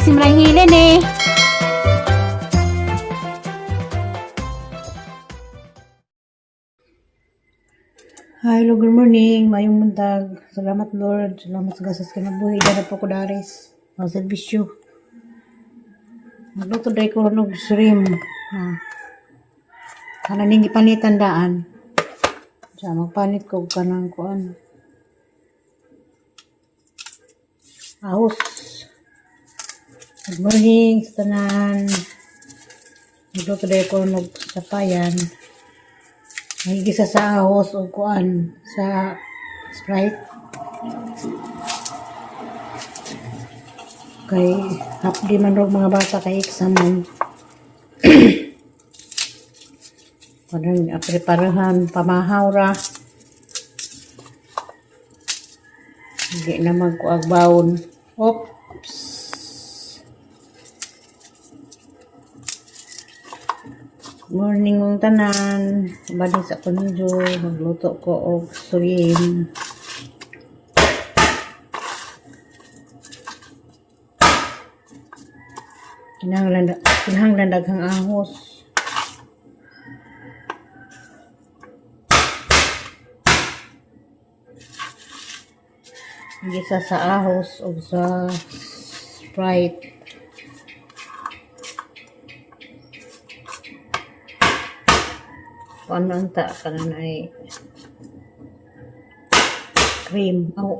Simrang hilin eh. Hi, hello, good morning. Mayong buntag. Salamat, Lord. Salamat sa gasas kinabuhi. Dara po ko daris. Ang serbisyo. Magluto dahil ko ron og shrimp. Ah. Kana ning ipanitan daan. Sa magpanit ko kanang kuan. Ahos. Good morning sa tanan. Magluto dahil ko ron og sapayan. Nagigisa sa ahos o kuan sa Sprite. Kay hapdi man rog mga bata kay exam man. Kanang preparahan pamahaw ra. Hindi na magkuag baon. Oops. Morning mong tanan. Bali sa kunjo, magluto ko og surim. Kinahanglan daghang ahos. Gisa sa ahos o sa Sprite. Kuan man ta kanan ay cream. Oh.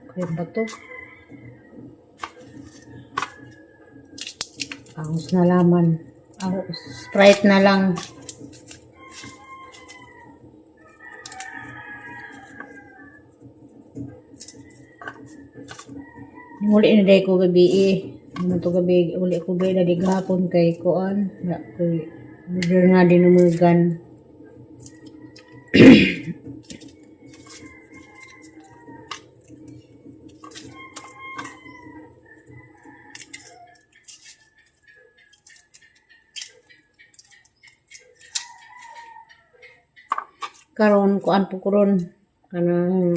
Cream ba to? Ahos na laman. Ahos. Sprite na lang. Muli na day ko gabi eh. Naman to gabi, uli ko gabi na di gahapon kay kuan. Na koy order nga din umugan. Karon kuan po ko ron kanang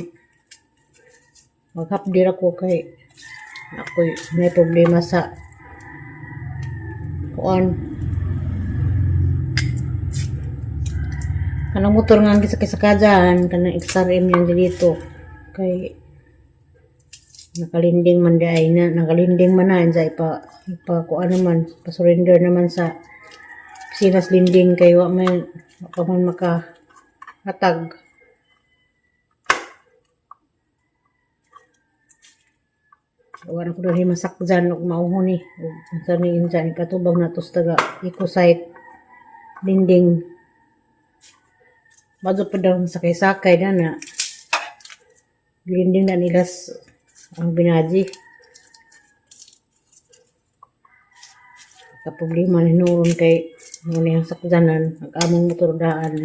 maghapdir ako kay ako'y may problema sa kuan. Kanang motor nga ang gisakay-sakajan kanang XRM yan dito kay nakalinding man di ay na nakalinding man na sa ipa ipa kuan naman pa-surrender naman sa sinas linding kay wa man wa pa man maka hatag. Wala ko dali masakjan og mauhon ni. Ug unsa ni unsa ni katubang nato sa taga eco-site linding. Bago pa daw sakay-sakay na na. Linding na nila ang binaji. Ka problema ni nuron kay mo ni ang sakjanan ang among motor daan.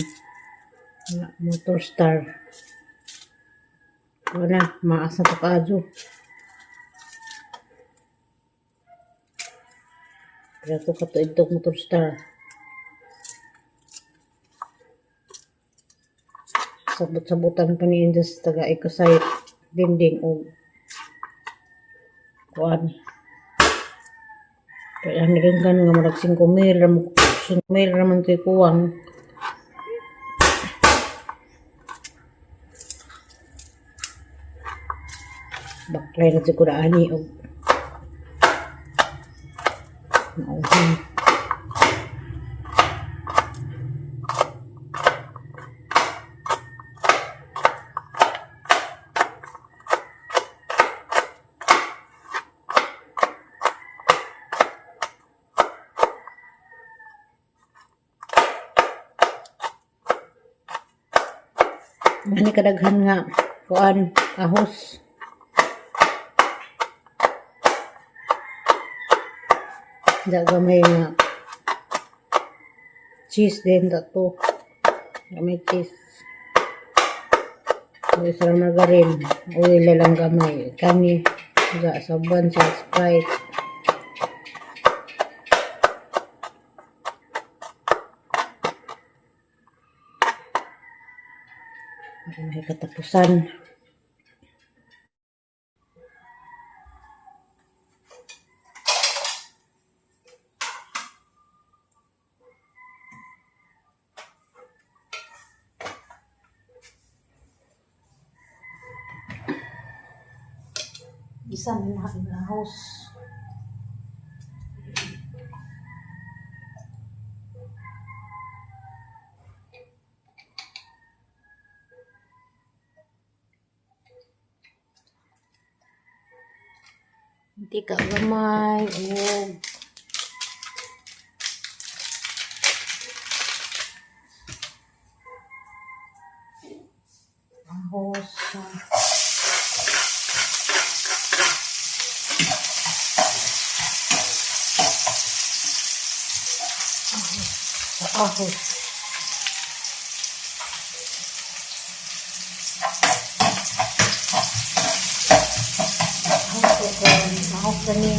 Wala, motor star. Wala, maasa to kaadyo. Kaya to katuig to motor star. Sabot-sabutan pa ni Indes taga eco-site dinding og kuan. Kaya kan nga murag 5 mil ra mo 5 mil ra man to'y kuwang. Baklay na siguro ani og mauhon. Ani kadaghan nga kuan ahos. Da gamay nga cheese din dato. Gamay cheese. Uy, sa margarine. Oil lang gamay. Kani sa saban sa Sprite. May katapusan. Isa na na house. Mantika gamay ug ahos. Sa ahos. Ahos ko ahos gani.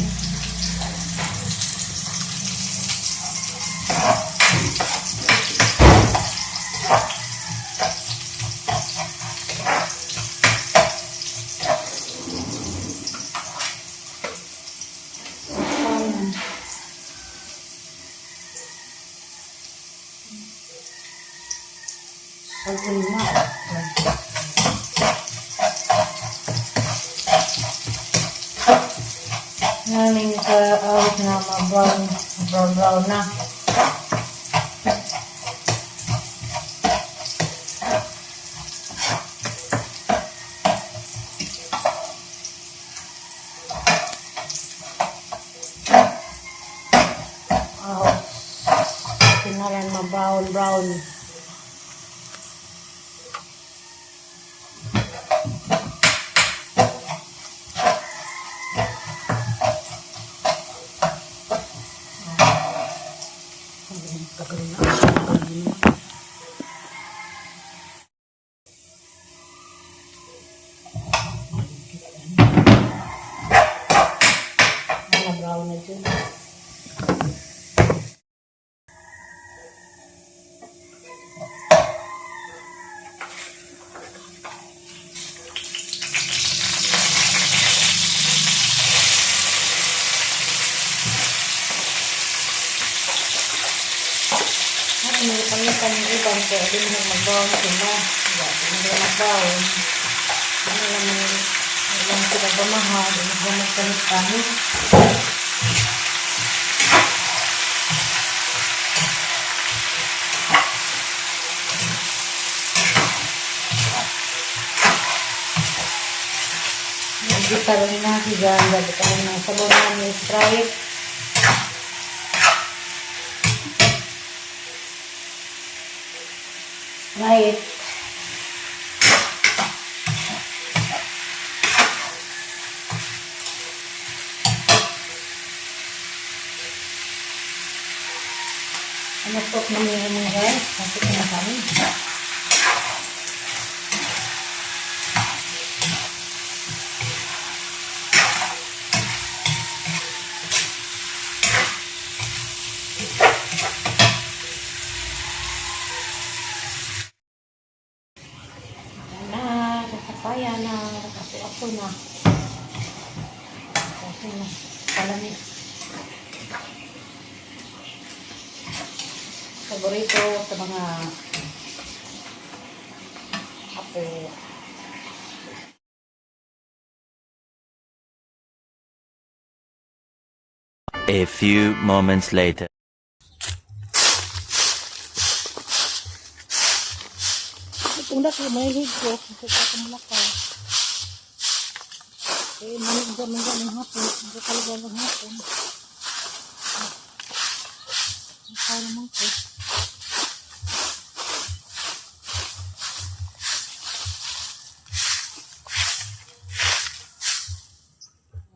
Pan. Pag na. Ngaling sa ahos na ma-brown, brown brown na. Ahos. Kinalan ma-brown brown. Tagal na. Tagal na. Ano, brown na dyan. Ano, may pangitan yung ibang kaya di mo mag-brown sila. Di mo mag-brown. Ano naman, ilang sila bamaha, di mo magpalit-palit. Nagkita rin na si John, gabi ka na sabaw namin Sprite. Sprite. Ano po naman yung mga guys? Kasi na kami. Na, kasapaya na, kaso-aso na. Kaso na, kalami. Paborito sa mga apo. A few moments later. Itong daki, mahilig ko. Kasi ito malakaw. Eh, mahilig ko man ng hapon. Hindi talaga ng hapon. Ikaw naman ko.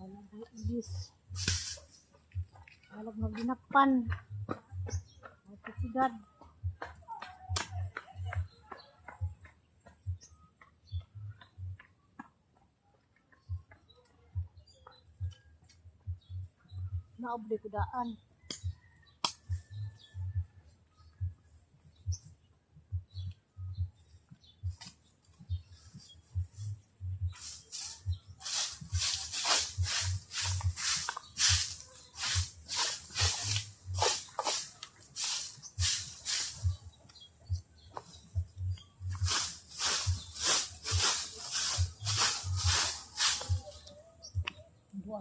Walang ibis. Walang magbinakpan. Magpisigad. Naobli ko daan.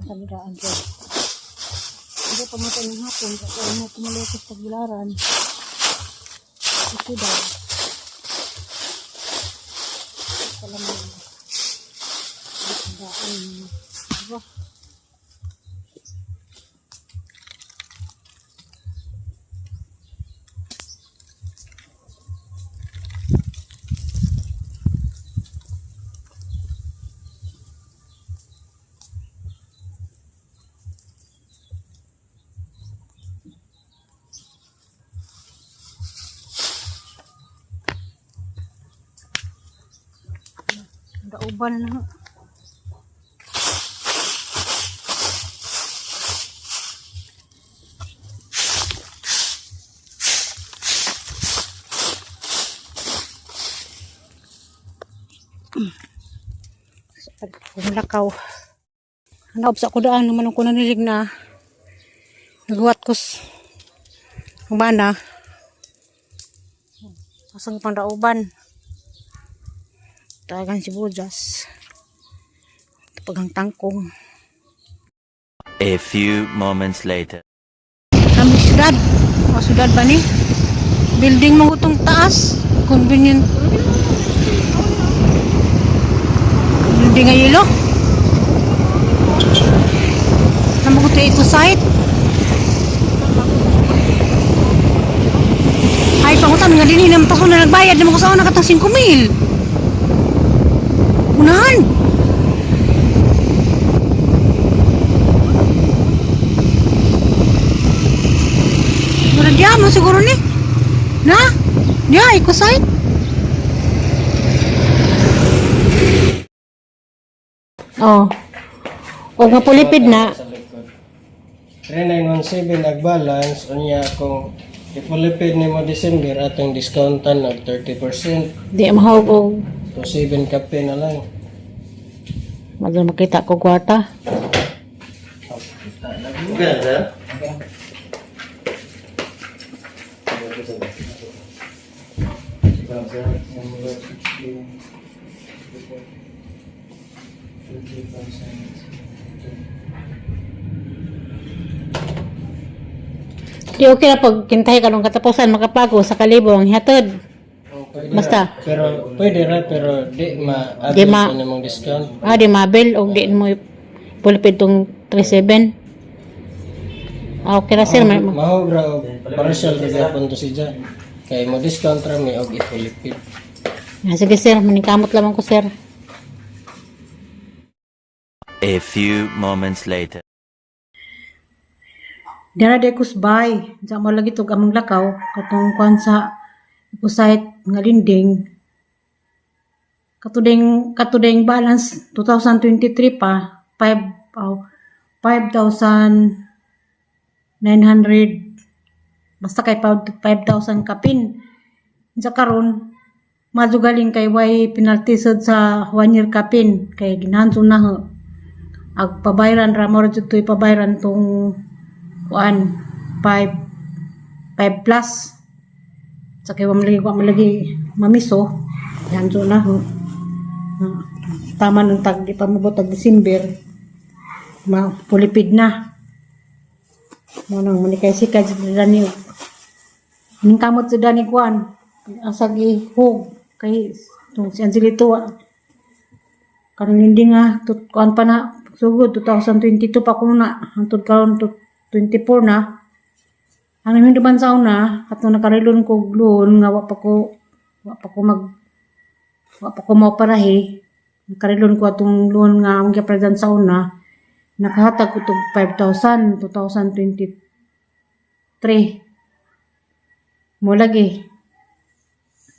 Sa daan ko. Hindi pa matay ng hapon. Kaya mo kumulekos pagbilaran. Sa syudad. Salamat. Daan. Diba? Dauban na. Pagkumulakaw. Naob sa ko daan naman ko nanilig na naghuwat ko humana. Asang pangdauban. Tagan sibuyas. Pagang tangkong. A few moments later. Kami syudad. O syudad ba ni? Building mo itong taas. Convenient. Building nga yelo. Namaguto ito site. Ay, pangutan nga din hinam taso na nagbayad naman ko sa una katong 5 mil. Unahan. Mura diya mo siguro ni. Na? Diya, iko site. Oh. O nga pulipid na. Sa likod. 3917 nagbalance unya kung ipulipid nimo December atong discountan og 30%. Di mahog og To 7 kape na lang. Madal makita ko kwarta. Okay, sir. Di okay na pag kintay ka nung katapusan makapago sa kalibo ang hatod. Pwede Basta. ra. Pero pwede ra pero di ma Di ma- nimong discount. Ah, di mabel og di mo pulipid tong 37. Ah, okay ra sir. Mahog ra og partial ra gyapon to siya. Kay mo discount ra mi og ipulipid. Ah, sige sir, maningkamot lamang ko sir. A few moments later. Dara de kusbay, sa mo lagi tug among lakaw katong kuan sa site nga linding. Katudeng katudeng balance 2023 pa 5 oh, 5,900, basta kay 5,000 kapin. Sa karon majugaling kay way penalty sad sa 1 year kapin kay ginhanso na ho. Ag pabayran ra mo ra jud to'y pabayran tong kuan 5 5 plus sa kay wa malagi mamiso hanso na ho. Ah, tama nung tag di pa mabot tag December ma pulipid na mo nang manikay sikad sa dani ning kamot sa dani kuan asa gihug kay tong si Angelito karon hindi nga tut kuan pa na sugod 2022 pa kuno na hangtod karon 24 na ang nahinduman sa una katong nakarilon ko og loan nga wa pa ko mag wa pa ko maoperahi. Nakarilon ko atong loan nga among giapredan sa una nakahatag ko tog 5,000 2023 mo lagi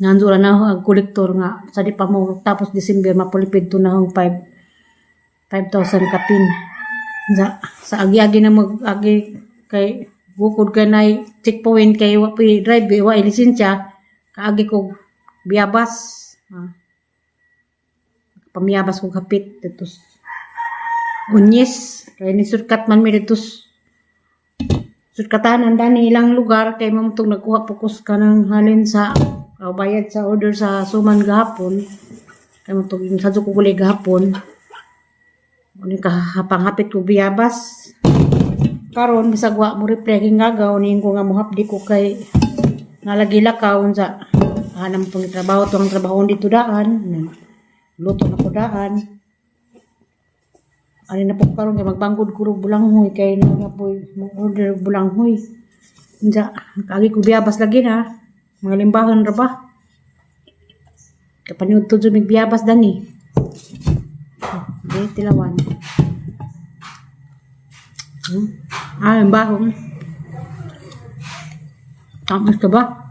nandura na ako ang kolektor nga sa di pa mo tapos December mapulipid to na akong 5 5,000 kapin sa agi-agi na mag-agi kay bukod kay nay checkpoint kay wa pa drive wa lisensya kaagi ko biyabas, ah. Pamiyabas ko kapit dito unyes kay ni shortcut man mi dito shortcutan ang dani ilang lugar kay mamutog nagkuha pukos ka ng halin sa bayad sa order sa suman gahapon kay mamutog sa ko gulay gahapon. Ano kahapanghapit ko biyabas. Karon bisag wa mo reply king gagaw ni ko nga mohapdi ko kay nalagi lakaw unsa anam pong trabaho to ang trabaho dito daan. Luto na ko daan. Ano na po karon kay magbanggod ko og bulanghoy kay na nga po order og bulanghoy. Unsa kaagi ko biyabas lagi na. Mga limbahan ra ba? Kapaniud to jud mig biyabas dani. Oh, di tilawan. Ah, ang bahong. Tamis ka ba?